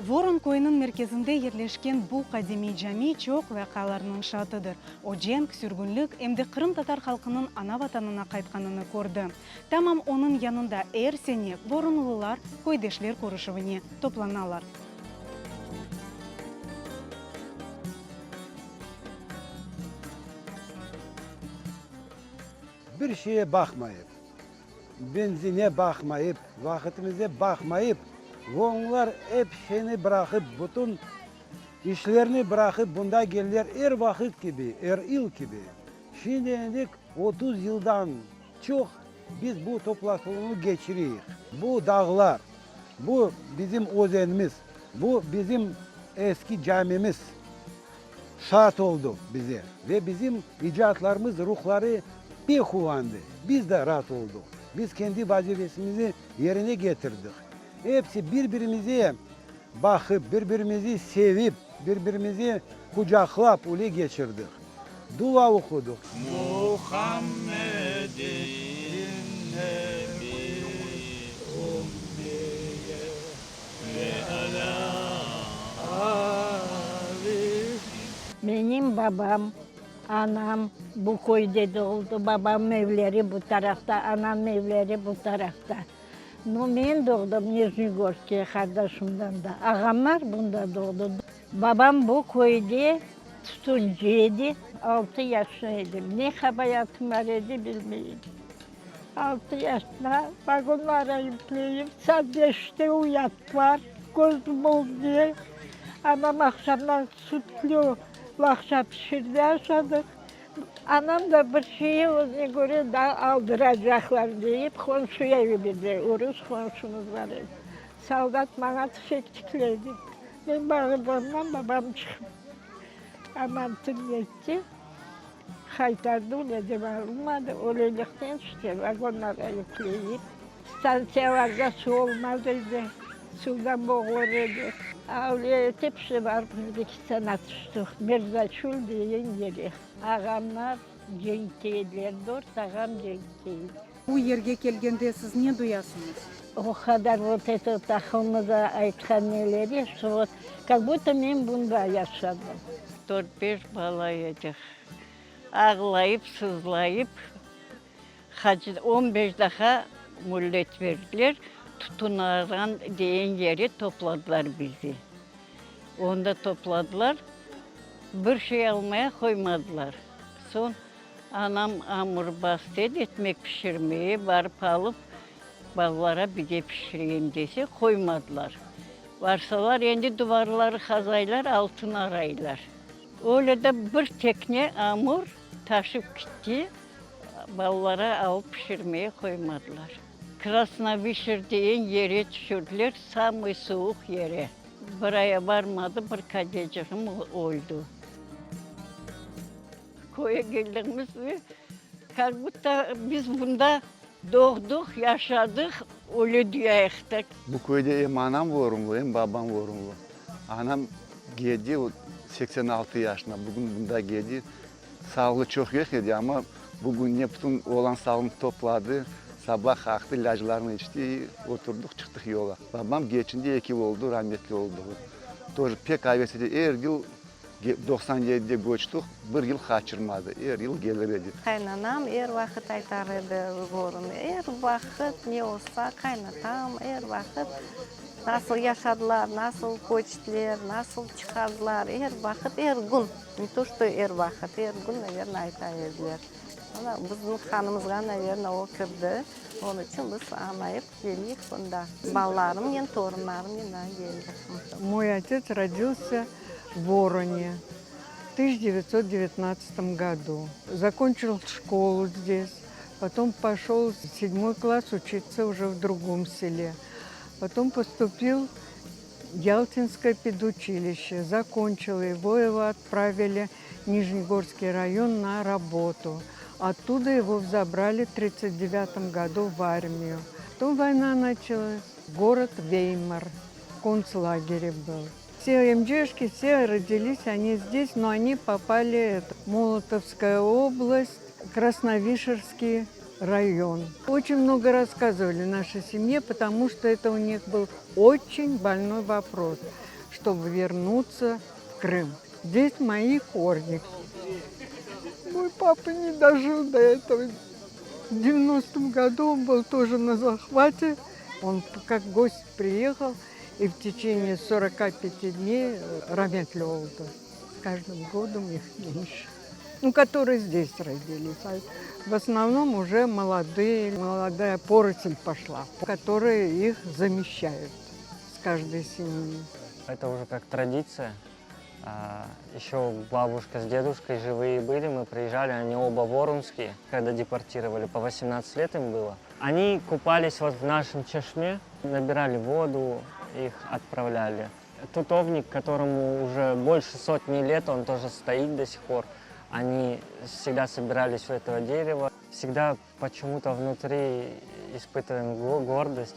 Voron köyüniñ merkezinde yerleşken bu qadimiy cami çoq vaqialarnıñ şaatıdır. O cenk, sürgünlik, em de qırımtatar halqınıñ ana vatanına qaytqanını kördi. Tamam onıñ yanında er sene voronlılar köydeşler körüşüvine toplanalar. Bir şeye baqmayıp, benzine baqmayıp, vaqıtımıza baqmayıp, onlar ep şeyni bıraqıp, bütün işlerini bıraqıp bunda geldiler er vaqıt kibi, er yıl kibi. Şimdi endi 30 yıldan çoq biz bu toplaşuvnı keçireyik. Bu dağlar, bu bizim özenimiz, bu bizim eski camimiz şaat oldı bize ve bizim icatlarımız ruhları pek quvandı. Biz de raat oldıq. Biz kendi vazifesimizi yerine ketirdik. Episi bir-birimize baqıp, bir-birimizi sevip, bir-birimizi qucaqlap öyle keçirdik. Dua oqudıq. Muhammedin nebi ummiye ve alâ âlihi. Menim babam, anam bu köyde doğuldı. Babamnıñ evleri bu tarafta, anamnıñ evleri bu tarafta. Nu, men doğdım Nijnegorskte, qardaşımdan da. Ağamlar bunda doğdı. Babam bu köyde tutuncı edi. Altı yaşlı edim. Ne qabaatım bar edi, bilmeyim. Altı yaşta vagonlara yükleyip, saat beşte uyattılar, közüm oldu. Anam aqşamdan sütlü laqça pişirdi, aşadıq. Anam da bir şeyi özüne köre daa aldıracaqlar deyip, qomşuya yiberdi, orus qomşumız bar edi. Soldat maña tüfek tikledi. Men bağırğandan babam çıqıp, anam tüñetti, qaytardı, öyle de alınmadı. Öyleliknen işte vagonlara yükleyip, stantsiyalarda suv olmaz edi, suvdan boğulır edik. Öyle etip işte barıp Özbekistana tüştik, Mirzaçül degen yere. Ağamlar cenkte ediler, dört ağam cenkte edi. Bu yerge kelgende siz ne duyasıñız? O qadar vot eto taqımda aytqan neleri, şto vot kak budto men bunda yaşadım. Dört-beş bala edik. Ağlayıp, sızlayıp, hacı 15 daha müllet berdiler, Tutunaran degen yere topladılar bizi. Onda topladılar, bir şey almaya qoymadılar. Soñ anam amur bastı edi, etmek pişirmeye, barıp alıp, balalara bide pişireyim dese, qoymadılar. Barsalar, endi duvarları qazaylar, altın araylar. Öyle de bir tekne amur taşıp kitti, balalara alıp pişirmeye qoymadılar. Krasnovişer degen yere tüşürdiler, samıy suvuq yere. Bir aya barmadı, bir kadeciğim öldi. Köye keldigimiz ve kak budto biz bunda doğdıq, yaşadıq, öyle duyayıq da. Bu köyde em anam vorunlı, em babam vorunlı. Anam gedi, 86 yaşında, bugün bunda gedi. Sağlığı çoq yoq edi, amma bugün ne bütün olan sağlığını topladı, saba qalqtı, ilâclarını içti, oturdıq, çıqtıq yola. Babam geçindi, eki yıl oldu rametli olduğı. Тоже pek aves edi, er yıl 97-de köçtük, bir yıl qaçırmadı, er yıl gelir edi. Qaynanam er vaqıt aytar edi, Vorun, er vaqıt ne olsa, qaynatam er vaqıt nasıl yaşadılar, nasıl köçtiler, nasıl çıqardılar, er vaqıt, er kün, ne to çto er vaqıt, er kün, naverno, ayta ediler. Ana, bizim qanımızğa, naverno, o kirdi, onıñ içün biz añlayıp keliyik bunda. Balalarımnen, torunlarımnen daa keldik. Moy otets rodilsâ v Voroне v 1919 году. Закончил школу здесь, потом пошел в седьмой класс учиться уже в другом селе. Потом поступил в Ялтинское педучилище, закончил его, его отправили в Нижнегорский район на работу. Оттуда его забрали в 1939 году в армию. Потом война началась. Город Веймар, в концлагере был. Все МДшки, все родились они здесь, но они попали в Молотовская область, Красновишерский район. Очень много рассказывали нашей семье, потому что это у них был очень больной вопрос. Чтобы вернуться в Крым. Здесь мои корни. Мой папа не дожил до этого. В 90-м году он был тоже на захвате. Он как гость приехал и в течение 45 дней rahmetli oldı. С каждым годом их меньше. Ну, которые здесь родились. А в основном уже молодые, молодая поросль пошла, которые их замещают с каждой семьи. Это уже как традиция. Еще бабушка с дедушкой живые были, мы приезжали, они оба ворунские, когда депортировали, по 18 лет им было. Они купались вот в нашем çeşme, набирали воду, их отправляли. Тутовник, которому уже больше сотни лет, он тоже стоит до сих пор. Они всегда собирались у этого дерева. Всегда почему-то внутри испытываем гордость.